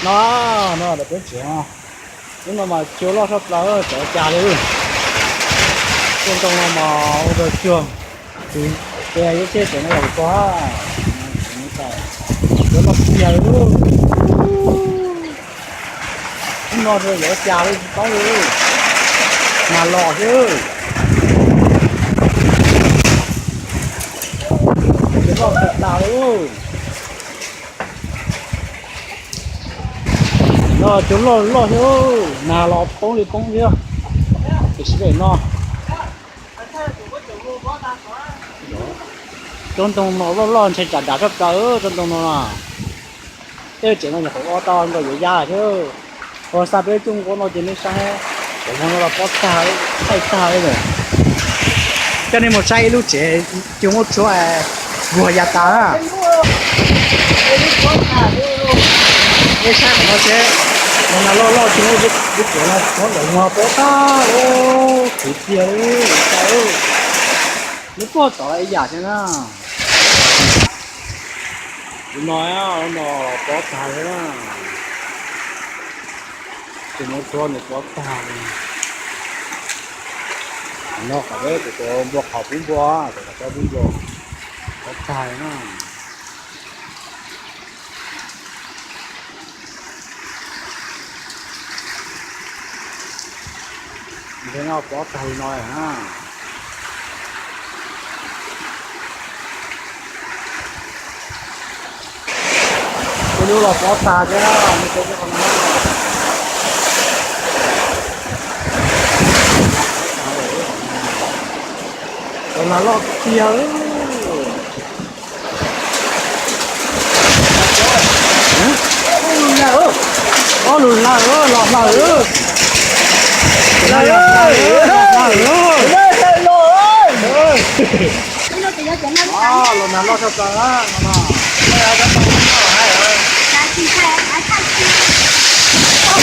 No, no lawv peb tsev no, lub no mas cua loj tshaj plaws, tseem ua cas li. Cua ntoo no mas ua rau cuag, ces yuav tseg tsev no yog kuv tso, cua loj tiag li. Lub no yuav ua cas li tsis paub li, nag los xwb. Cua loj tshaj plaws li. No cua loj loj thiab, nag los poob li poob thiab. Tiam sis pem no, tsob ntoo no loj loj ntshe tsam dav tshaj plaws tsob ntoo no na. Tej tsev no nyuam qhuav ua tau nkaus yuav ya thiab. Ua xa peb coj nkuaj no ces nej saib, cov no los pob tag, thaij tag li lawm. Coj nej mus saib ib lub tsev cua muab tshuab vuag ya tas na. Nej saib qhov no seb, no nag loj loj cua muab lub tsev no tshuab ntawm no pob tag, khwv tiag li, lub pob tod ib yam thiab na. Tus no, no pob tag li na. Tus no tshuab nws pob tag li. No qhov peb tus npua qhov pub npua, tus qhov pub npua, pob tag li na. Ntshe no pob tag li no na. Tej lub los pob tag thiab, nej saib qhov no. Los nag loj tiag. Ob lus hlawv los hlawv. Los hlawv, los hlawv. Los nag loj tshaj plaws no.